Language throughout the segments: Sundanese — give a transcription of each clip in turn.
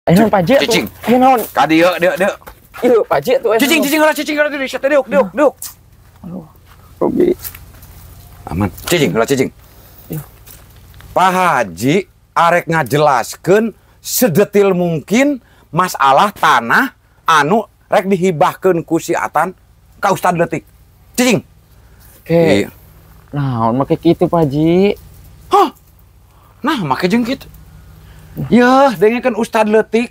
Ayo naon, Pak Haji atuh? Cicing. Ayo naon? Ka dieu, dieu, dieu. Ieu, Pak Haji atuh, ayo Cicing, naon? Cicing heula, cicing heula deui, sia teh diuk, diuk, diuk. Aduh, rugi. Aman. Cicing heula, cicing. Iya. Pak Haji arek ngajelaskeun sedetil mungkin masalah tanah anu rek dihibahkeun ku si Atan ka Ustad Leutik. Cicing. Ke. Iya. Naon make kitu, Pak Haji? Hah? Nah, make jeung kitu. Yeuh, dengekeun Ustad Leutik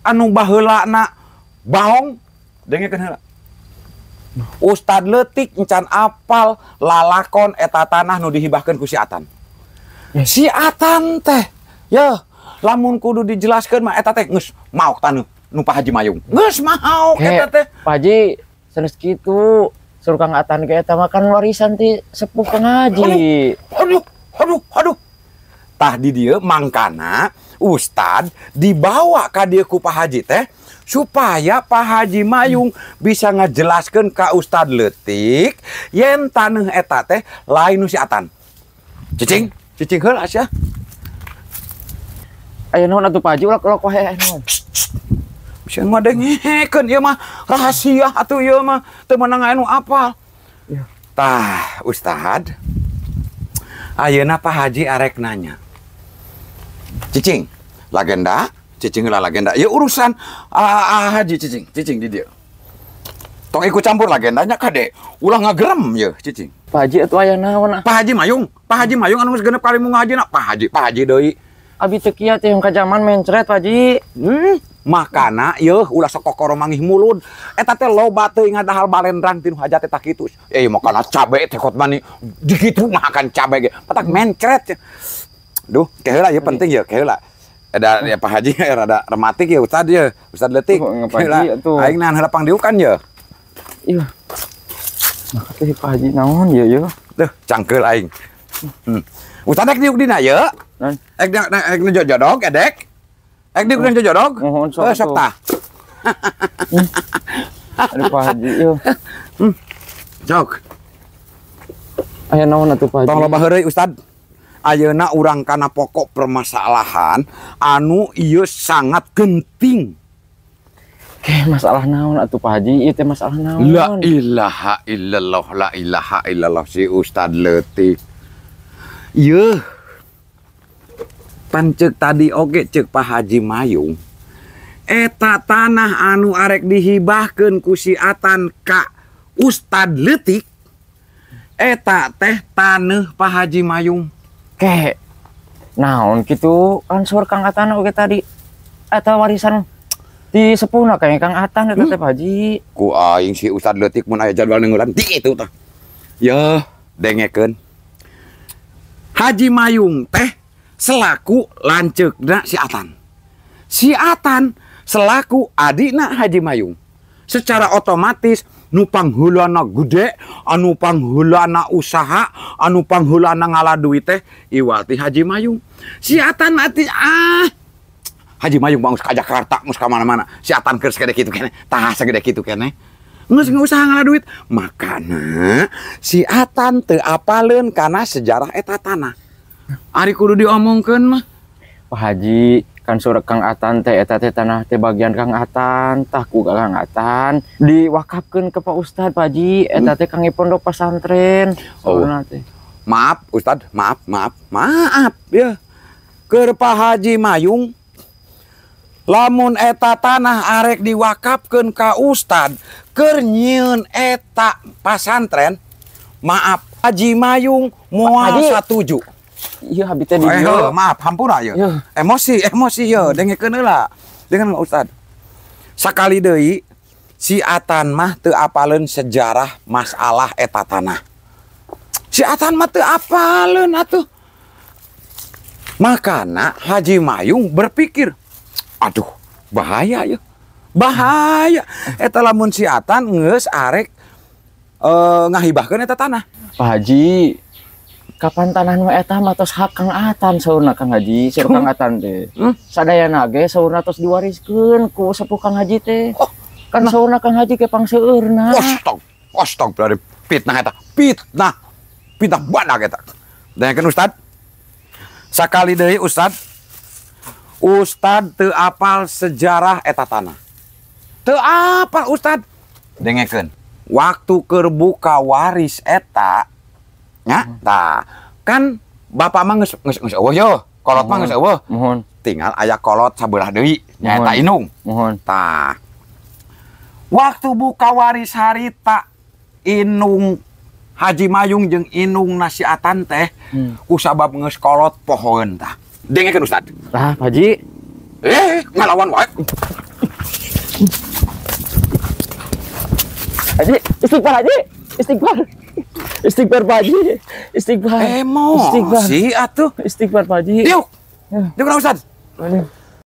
anu baheulana baong, dengekeun heula. Ustad Leutik encan apal lalakon eta tanah nu dihibahkeun ku si Atan. Si Atan teh, yeuh, lamun kudu dijelaskeun mah eta teh geus maok taneuh nu Pak Haji Mayung. Geus maok eta teh. Pak Haji, sanes kitu. Suruh Kang Atan ge eta mah kan warisan ti sepuh Kang Haji. Aduh, aduh, aduh. Tah di dieu mangkana Ustad dibawa ka dieu ku Pak Haji teh supaya Pak Haji Mayung bisa ngajelaskeun ka Ustad Leutik yen taneuh eta teh lain nu si Atan. Cicing, cicing heula sia. Aya naon atuh, Pak Haji, ulah ulah wae, aya naon? Bisa ngadengekeun ieu mah rahasia atuh, ieu mah teu meunang anu apal. Iya. Tah, Ustad. Ayeuna Pak Haji arek nanya. Cicing, legenda, cicing heula legenda. Ya urusan Haji, cicing, cicing di dieu. Tong ikut campur legendanya kade. Ulah ngagerem ye, cicing. Pak Haji atuh aya naon ah? Pak Haji Mayung, Pak Haji Mayung anu geus 6 kali mau ngaji na, Pak Haji, Pak Haji deui. Abi teu kieu teh ka zaman mencret, Pak Haji. Makana yeuh ulah sok kokoro mangih mulud. Eta teh loba teuing ngadahal balendrang tinu hajat eta kitu. Eh, makana cabe teh kot mani dikitu makan cabe ge. Patak mencret. Duh, ke heula ieu penting ye, ke heula. Ada ya Pak Haji rada rematik ya Ustad ya, Ustad Leutik. Oh, Pak Haji atuh. Aing nahan heula pangdiukan ye. Iya. Nah, teh Pak Haji naon ye ye? Tuh, cangkeul aing. Ustad rek diuk dina ye? Naon? Ek ek jodog edek. Ek diuk dina jodog? Mohon sok Eh, sok atuh. Tah. Aduh, Pak Haji yeuh. Sok. Aya naon atuh, Pak Haji? Tong loba heureuy, Ustad. Ayeuna urang kana pokok permasalahan anu ieu sangat genting. Ke masalah naon atuh, Pak Haji? Ieu teh masalah naon? La ilaha illallah, la ilaha illallah, si Ustad Leutik. Yeuh. Pan ceuk tadi oge ceuk Pak Haji Mayung. Eta tanah anu arek dihibahkeun ku si Atan ka Ustad Leutik. Eta teh taneuh Pak Haji Mayung. Ke naon kitu, kan saur Kang Atan oge tadi eta warisan di sepuhna kayaknya Kang Atan eta teh, Pak Haji. Ku aing si Ustad Leutik mun aya jadwal neunggeulan di itu tah. Yeuh, dengekeun. Haji Mayung teh selaku lanceukna si Atan. Si Atan selaku adikna Haji Mayung. Secara otomatis nu pangheulana gede, anu pangheulana usaha, anu pangheulana ngala duit teh iwati Haji Mayung. Si Atan mati ah. Haji Mayung bangun ka Jakarta, geus ka mana-mana. Si Atan keur sagede kitu keneh, tah sagede kitu keneh. Geus usaha ngala duit. Makana si Atan teu apaleun kana sejarah eta tanah. Ari kudu diomongkeun mah. Pak Haji, kan saur Kang Atan teh eta teh tanah teh bagian Kang Atan, tah ku Kang Atan diwakafkeun ke Pak Ustad, Pak Haji, eta teh kangge pondok pesantren. Oh. Saurna teh. Maaf, Ustad, maaf, maaf, maaf ya. Keur Pak Haji Mayung, lamun eta tanah arek diwakafkeun ka Ustad keur nyieun eta pasantren, maaf, Haji Mayung moal Haji. satuju. Iya, abi teh di Eh, dieu. heuh, maaf, hampura ye. Iya. Emosi, emosi ye, dengekeun heula. Dengeun Ustad. Sakali deui si Atan mah teu apaleun sejarah masalah eta tanah. Si Atan mah teu apaleun atuh. Makana Haji Mayung berpikir, aduh, bahaya ya. Bahaya. Eta lamun si Atan geus arek ngahibahkeun eta tanah. Pak Haji, kapan tanah nu eta mah tos hak Kang Atan saurna Kang Haji, saur Kang Atan teh. Sadayana ge saurna tos diwariskeun ku sepuh Kang Haji teh. Oh, kan saurna Kang Haji ge pangseueurna. Astag, astag, berarti fitnah eta. Fitnah. Fitnah badak eta. Dengarkeun, Ustad. Sakali deui, Ustad. Ustad teu apal sejarah eta tanah. Teu apal Ustad. Dengekeun. Waktu keur buka waris eta nya, tah kan bapak mah geus geus geus eueuh yo. Kolot mah geus eueuh. Mohon. Tinggal aya kolot sabelah deui nyaeta indung. Mohon. Tah. Waktu buka waris harita indung Haji Mayung jeung indung si Atan teh ku sabab geus kolot pohoeun tah. Dengekeun Ustad. Tah, Pak Haji. Ngalawan wae. Haji, istighfar Haji. Istighfar. Istighfar Pak Haji. Istighfar. Emosi atuh. Istighfar Pak Haji. Diuk. Diuk Ustad.